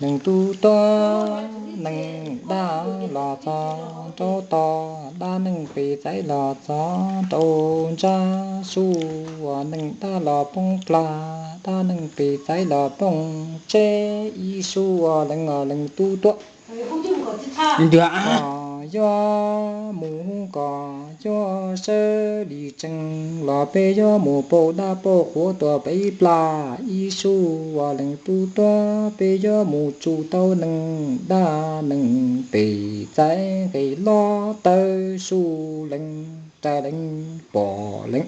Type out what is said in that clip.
Leej tub tuab neeg dab los txog rau tod, dab neeg pem txaiv los txog rau ntsab su. Neeg dab los poob plag, dab neeg pem txaiv los poob tseb. Ib su leej, leej tub tuab, yog mus hu kom yuav sawv li tsees los peb yuav mus pauj dab pauj qhuav tuaj peb plag. Ib su leej tub tuab, peb yuav mus tsuj tau neeg dab neeg pem txaiv nqes los taw su leej, ras leej pom leej.